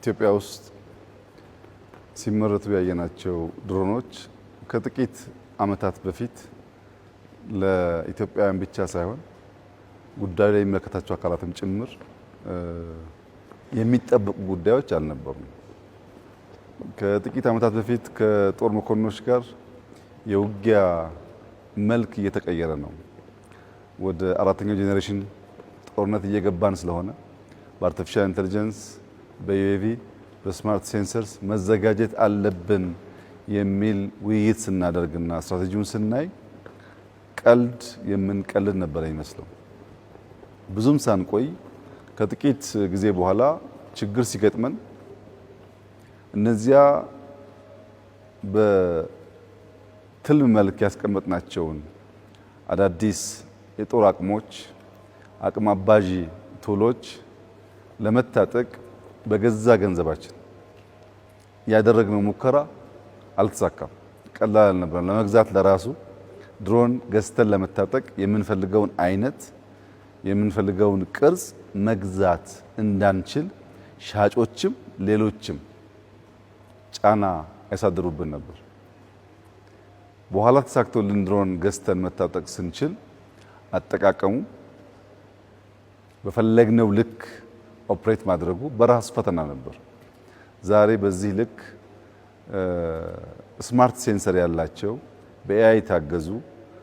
ኢትዮጵያ ውስጥ ሲመረቱ ያየናቸው ድሮኖች ከጥቂት ዓመታት በፊት ለኢትዮጵያውያን ብቻ ሳይሆን ጉዳዩ ላይ የሚመለከታቸው አካላትም ጭምር የሚጠበቁ ጉዳዮች አልነበሩም። ከጥቂት ዓመታት በፊት ከጦር መኮንኖች ጋር የውጊያ መልክ እየተቀየረ ነው፣ ወደ አራተኛው generation ጦርነት እየገባን ስለሆነ በ artificial intelligence፣ በ UAV፣ በ smart sensors መዘጋጀት አለብን የሚል ውይይት ስናደርግና ስትራቴጂውን ስናይ ቀልድ የምንቀልድ ነበር ይመስለው። ብዙም ሳንቆይ ከጥቂት ጊዜ በኋላ ችግር ሲገጥመን እነዚያ በትልም መልክ ያስቀመጥናቸውን አዳዲስ የጦር አቅሞች፣ አቅም አባዢ tool ኦች ለመታጠቅ በገዛ ገንዘባችን ያደረግነው ሙከራ አልተሳካም። ቀላል አልነበረም። ለመግዛት ለራሱ ድሮን ገዝተን ለመታጠቅ የምንፈልገውን አይነት፣ የምንፈልገውን ቅርጽ መግዛት እንዳንችል ሻጮችም ሌሎችም ጫና ያሳድሩብን ነበር። በኋላ ተሳክቶልን ድሮን ገዝተን መታጠቅ ስንችል አጠቃቀሙ በፈለግነው ልክ operate ማድረጉ በራሱ ፈተና ነበር። ዛሬ በዚህ ልክ smart sensor ያላቸው፣ በ AI የታገዙ፣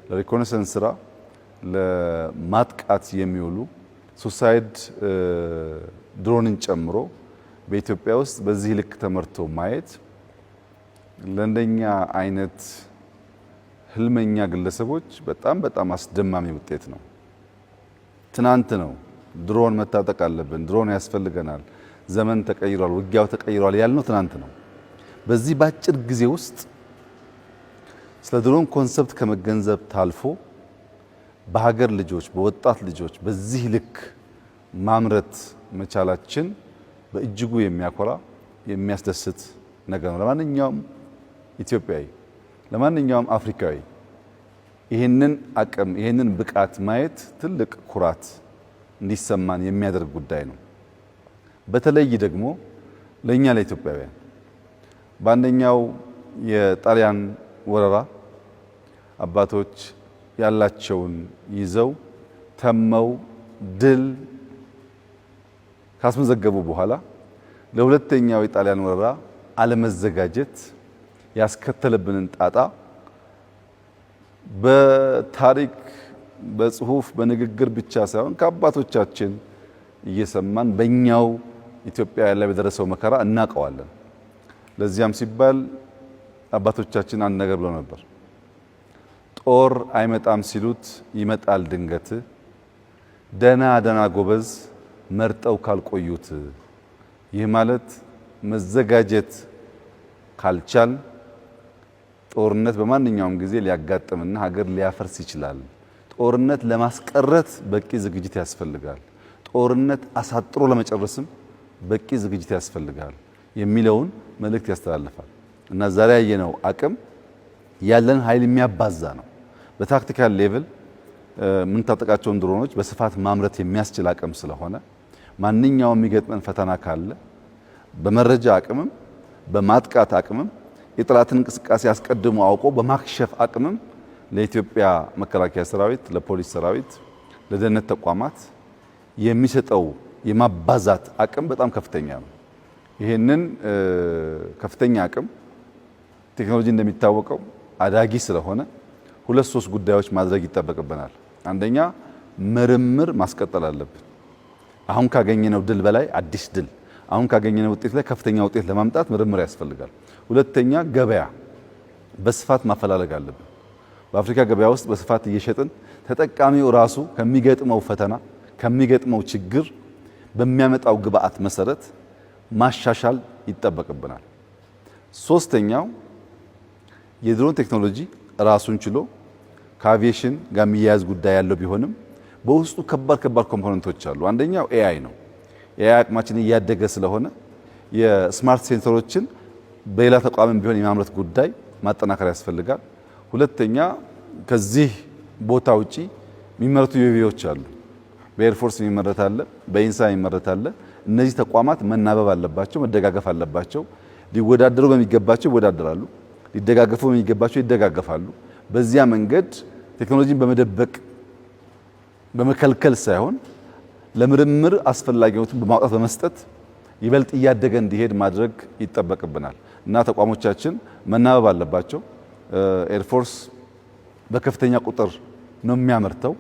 ለ reconnaissance ስራ፣ ለማጥቃት የሚውሉ suicide ድሮንን ጨምሮ በኢትዮጵያ ውስጥ በዚህ ልክ ተመርቶ ማየት ለእንደኛ አይነት ህልመኛ ግለሰቦች በጣም በጣም አስደማሚ ውጤት ነው። ትናንት ነው ድሮን መታጠቅ አለብን፣ ድሮን ያስፈልገናል፣ ዘመን ተቀይሯል፣ ውጊያው ተቀይሯል ያልነው ትናንት ነው። በዚህ በአጭር ጊዜ ውስጥ ስለ ድሮን concept ከመገንዘብ ታልፎ በሀገር ልጆች፣ በወጣት ልጆች በዚህ ልክ ማምረት መቻላችን በእጅጉ የሚያኮራ፣ የሚያስደስት ነገር ነው። ለማንኛውም ኢትዮጵያዊ፣ ለማንኛውም አፍሪካዊ ይህንን አቅም፣ ይህንን ብቃት ማየት ትልቅ ኩራት እንዲሰማን የሚያደርግ ጉዳይ ነው። በተለይ ደግሞ ለእኛ ለኢትዮጵያውያን በአንደኛው የጣሊያን ወረራ አባቶች ያላቸውን ይዘው ተመው ድል ካስመዘገቡ በኋላ ለሁለተኛው የጣሊያን ወረራ አለመዘጋጀት ያስከተለብንን ጣጣ በታሪክ፣ በጽሁፍ፣ በንግግር ብቻ ሳይሆን ከአባቶቻችን እየሰማን በእኛው ኢትዮጵያ ላይ በደረሰው መከራ እናውቀዋለን። ለዚያም ሲባል አባቶቻችን አንድ ነገር ብለው ነበር። ጦር አይመጣም ሲሉት ይመጣል ድንገት፣ ደና ደና ጎበዝ መርጠው ካልቆዩት። ይህ ማለት መዘጋጀት ካልቻል ጦርነት በማንኛውም ጊዜ ሊያጋጥምና ሀገር ሊያፈርስ ይችላል። ጦርነት ለማስቀረት በቂ ዝግጅት ያስፈልጋል። ጦርነት አሳጥሮ ለመጨረስም በቂ ዝግጅት ያስፈልጋል የሚለውን መልእክት ያስተላልፋል። እና ዛሬ ያየነው አቅም ያለን ኃይል የሚያባዛ ነው። በ tactical level የምንታጠቃቸውን ድሮኖች በስፋት ማምረት የሚያስችል አቅም ስለሆነ ማንኛውም የሚገጥመን ፈተና ካለ በመረጃ አቅምም፣ በማጥቃት አቅምም፣ የጠላትን እንቅስቃሴ አስቀድሞ አውቆ በማክሸፍ አቅምም ለኢትዮጵያ መከላከያ ሰራዊት፣ ለፖሊስ ሰራዊት፣ ለደህንነት ተቋማት የሚሰጠው የማባዛት አቅም በጣም ከፍተኛ ነው። ይህንን ከፍተኛ አቅም ቴክኖሎጂ እንደሚታወቀው አዳጊ ስለሆነ ሁለት ሶስት ጉዳዮች ማድረግ ይጠበቅብናል። አንደኛ ምርምር ማስቀጠል አለብን። አሁን ካገኘነው ድል በላይ አዲስ ድል፣ አሁን ካገኘነው ውጤት ላይ ከፍተኛ ውጤት ለማምጣት ምርምር ያስፈልጋል። ሁለተኛ ገበያ በስፋት ማፈላለግ አለብን። በአፍሪካ ገበያ ውስጥ በስፋት እየሸጥን ተጠቃሚው ራሱ ከሚገጥመው ፈተና፣ ከሚገጥመው ችግር በሚያመጣው ግብአት መሰረት ማሻሻል ይጠበቅብናል። ሶስተኛው የድሮን ቴክኖሎጂ ራሱን ችሎ ከአቪዬሽን ጋር የሚያያዝ ጉዳይ ያለው ቢሆንም በውስጡ ከባድ ከባድ component ኦች አሉ። አንደኛው AI ነው። AI አቅማችን እያደገ ስለሆነ የ smart sensor ኦችን በሌላ ተቋምም ቢሆን የማምረት ጉዳይ ማጠናከር ያስፈልጋል። ሁለተኛ ከዚህ ቦታ ውጪ የሚመረቱ UAV ዎች አሉ። በ air force የሚመረት አለ፣ በኢንሳ የሚመረት አለ። እነዚህ ተቋማት መናበብ አለባቸው፣ መደጋገፍ አለባቸው። ሊወዳደሩ በሚገባቸው ይወዳደራሉ፣ ሊደጋገፉ በሚገባቸው ይደጋገፋሉ። በዚያ መንገድ ቴክኖሎጂን በመደበቅ በመከልከል ሳይሆን ለምርምር አስፈላጊነቱን በማውጣት በመስጠት ይበልጥ እያደገ እንዲሄድ ማድረግ ይጠበቅብናል እና ተቋሞቻችን መናበብ አለባቸው። Air Force በከፍተኛ ቁጥር ነው የሚያመርተው፣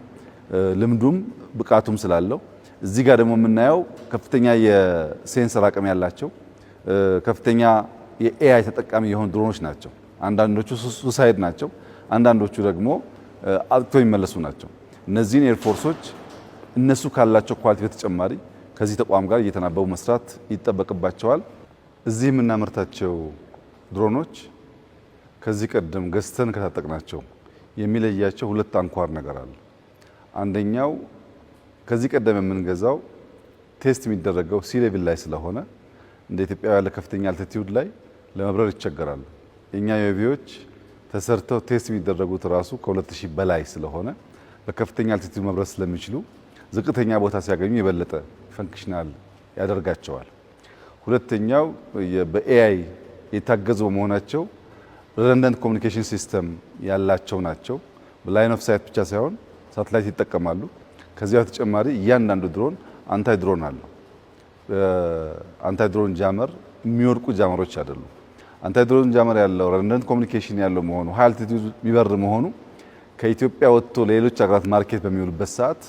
ልምዱም ብቃቱም ስላለው። እዚህ ጋር ደግሞ የምናየው ከፍተኛ የ sensor አቅም ያላቸው፣ ከፍተኛ የ AI ተጠቃሚ የሆኑ ድሮኖች ናቸው። አንዳንዶቹ suicide ናቸው፣ አንዳንዶቹ ደግሞ አጥቅተው የሚመለሱ ናቸው። እነዚህን air force ኦች እነሱ ካላቸው quality በተጨማሪ ከዚህ ተቋም ጋር እየተናበቡ መስራት ይጠበቅባቸዋል። እዚህ የምናመርታቸው ድሮኖች ከዚህ ቀደም ገዝተን ከታጠቅናቸው የሚለያቸው ሁለት አንኳር ነገር አለ። አንደኛው ከዚህ ቀደም የምንገዛው test የሚደረገው sea level ላይ ስለሆነ እንደ ኢትዮጵያ ያለ ከፍተኛ altitude ላይ ለመብረር ይቸገራሉ። የኛ UAV ዎች ተሰርተው test የሚደረጉት ራሱ ከ2000 በላይ ስለሆነ በከፍተኛ altitude መብረር ስለሚችሉ ዝቅተኛ ቦታ ሲያገኙ የበለጠ functional ያደርጋቸዋል። ሁለተኛው በ AI የታገዙ በመሆናቸው redundant communication system ያላቸው ናቸው። በ line of sight ብቻ ሳይሆን ሳተላይት ይጠቀማሉ። ከዚያ በተጨማሪ እያንዳንዱ ድሮን anti drone አለው። Anti drone jammer የሚወድቁ jammer ኦች አይደሉም። Anti drone jammer ያለው፣ redundant communication ያለው መሆኑ፣ high altitude የሚበር መሆኑ ከኢትዮጵያ ወጥቶ ለሌሎች ሀገራት market በሚውልበት ሰዓት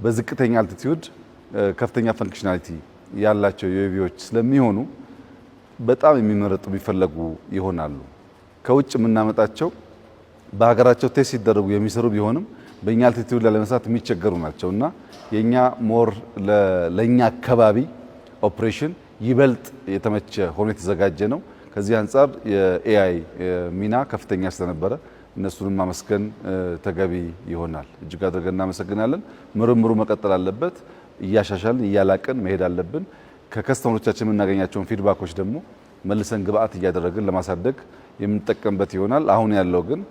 በዝቅተኛ altitude ከፍተኛ functionality ያላቸው UAV ዎች ስለሚሆኑ በጣም የሚመረጡ የሚፈለጉ ይሆናሉ። ከውጭ የምናመጣቸው በሀገራቸው test ሲደረጉ የሚሰሩ ቢሆንም በእኛ altitude ላይ ለመስራት የሚቸገሩ ናቸው እና የኛ more ለእኛ አካባቢ ኦፕሬሽን ይበልጥ የተመቸ ሆኖ የተዘጋጀ ነው። ከዚህ አንጻር የ AI ሚና ከፍተኛ ስለነበረ እነሱንም ማመስገን ተገቢ ይሆናል። እጅግ አድርገን እናመሰግናለን። ምርምሩ መቀጠል አለበት። እያሻሻልን እያላቅን መሄድ አለብን። ከ customer ኦቻችን የምናገኛቸውን feedback ኦች ደግሞ መልሰን ግብአት እያደረግን ለማሳደግ የምንጠቀምበት ይሆናል። አሁን ያለው ግን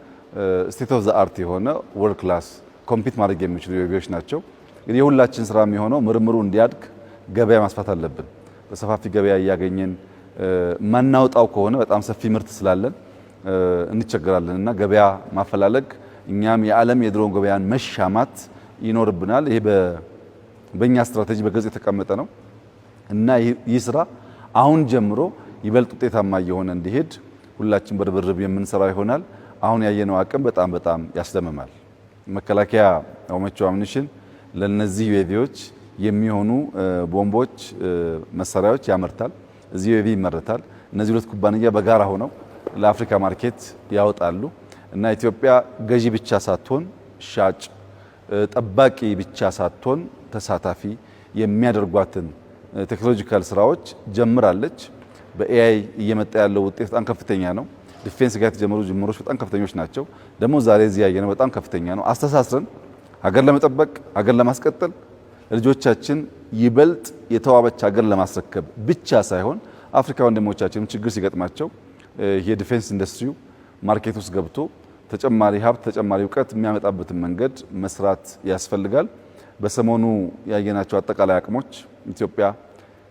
state of the art የሆነ world class compete ማድረግ የሚችሉ UAV ዎች ናቸው። እንግዲህ የሁላችን ስራ የሚሆነው ምርምሩ እንዲያድግ ገበያ ማስፋት አለብን። በሰፋፊ ገበያ እያገኘን ማናውጣው ከሆነ በጣም ሰፊ ምርት ስላለን እንቸገራለን እና ገበያ ማፈላለግ እኛም የዓለም የድሮን ገበያን መሻማት ይኖርብናል። ይሄ በእኛ ስትራቴጂ በግልጽ የተቀመጠ ነው እና ይህ ስራ አሁን ጀምሮ ይበልጥ ውጤታማ እየሆነ እንዲሄድ ሁላችን በርብርብ የምንሰራው ይሆናል። አሁን ያየነው አቅም በጣም በጣም ያስደምማል። መከላከያ ሆመቾ ammunition ለነዚህ UAV ዎች የሚሆኑ ቦምቦች፣ መሳሪያዎች ያመርታል። እዚህ UAV ይመረታል። እነዚህ ሁለት ኩባንያ በጋራ ሆነው ለአፍሪካ market ያወጣሉ እና ኢትዮጵያ ገዢ ብቻ ሳትሆን ሻጭ፣ ጠባቂ ብቻ ሳትሆን ተሳታፊ የሚያደርጓትን technological ስራዎች ጀምራለች። በ AI እየመጣ ያለው ውጤት በጣም ከፍተኛ ነው። Defense ጋር የተጀመሩ ጅምሮች በጣም ከፍተኞች ናቸው። ደግሞ ዛሬ እዚህ ያየነው በጣም ከፍተኛ ነው። አስተሳስረን ሀገር ለመጠበቅ፣ ሀገር ለማስቀጠል፣ ለልጆቻችን ይበልጥ የተዋበች ሀገር ለማስረከብ ብቻ ሳይሆን አፍሪካ ወንድሞቻችንም ችግር ሲገጥማቸው የ defense ኢንዱስትሪው market ውስጥ ገብቶ ተጨማሪ ሀብት፣ ተጨማሪ እውቀት የሚያመጣበትን መንገድ መስራት ያስፈልጋል። በሰሞኑ ያየናቸው አጠቃላይ አቅሞች ኢትዮጵያ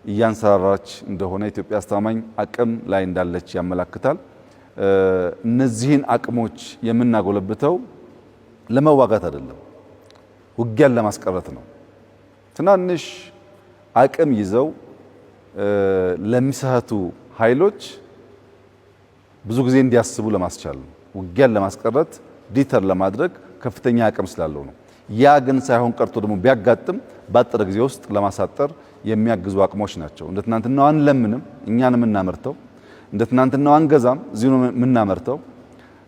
እያንሰራራች እንደሆነ፣ ኢትዮጵያ አስተማማኝ አቅም ላይ እንዳለች ያመላክታል። እነዚህን አቅሞች የምናጎለብተው ለመዋጋት አይደለም፣ ውጊያን ለማስቀረት ነው። ትናንሽ አቅም ይዘው ለሚሳሳቱ ኃይሎች ብዙ ጊዜ እንዲያስቡ ለማስቻል ነው። ውጊያን ለማስቀረት deter ለማድረግ ከፍተኛ አቅም ስላለው ነው። ያ ግን ሳይሆን ቀርቶ ደግሞ ቢያጋጥም ባጠረ ጊዜ ውስጥ ለማሳጠር የሚያግዙ አቅሞች ናቸው። እንደ ትናንትናው አንለምንም፣ እኛን የምናመርተው እንደ ትናንትናው አንገዛም፣ እዚሁ ነው የምናመርተው።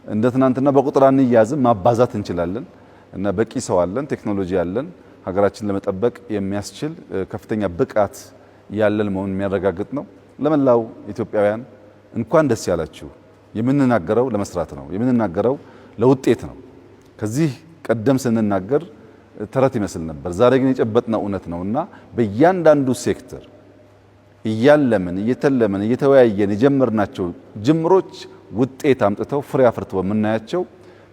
እንደ ትናንትና በቁጥር አንያዝም፣ ማባዛት እንችላለን እና በቂ ሰው አለን፣ ቴክኖሎጂ አለን። ሀገራችን ለመጠበቅ የሚያስችል ከፍተኛ ብቃት ያለን መሆኑን የሚያረጋግጥ ነው። ለመላው ኢትዮጵያውያን እንኳን ደስ ያላችሁ። የምንናገረው ለመስራት ነው። የምንናገረው ለውጤት ነው። ከዚህ ቀደም ስንናገር ተረት ይመስል ነበር። ዛሬ ግን የጨበጥነው እውነት ነው እና በእያንዳንዱ ሴክተር እያለምን፣ እየተለምን፣ እየተወያየን የጀመርናቸው ጅምሮች ውጤት አምጥተው ፍሬ አፍርተው በምናያቸው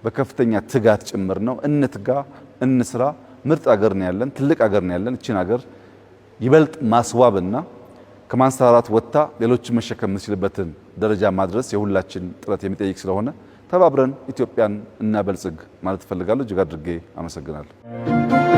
በከፍተኛ ትጋት ጭምር ነው። እንትጋ፣ እንስራ። ምርጥ አገር ነው ያለን፣ ትልቅ አገር ነው ያለን። እችን አገር ይበልጥ ማስዋብና ከማንሰራራት ወጥታ ሌሎችን መሸከም የምትችልበትን ደረጃ ማድረስ የሁላችን ጥረት የሚጠይቅ ስለሆነ ተባብረን ኢትዮጵያን እናበልጽግ ማለት እፈልጋለሁ። እጅግ አድርጌ አመሰግናለሁ።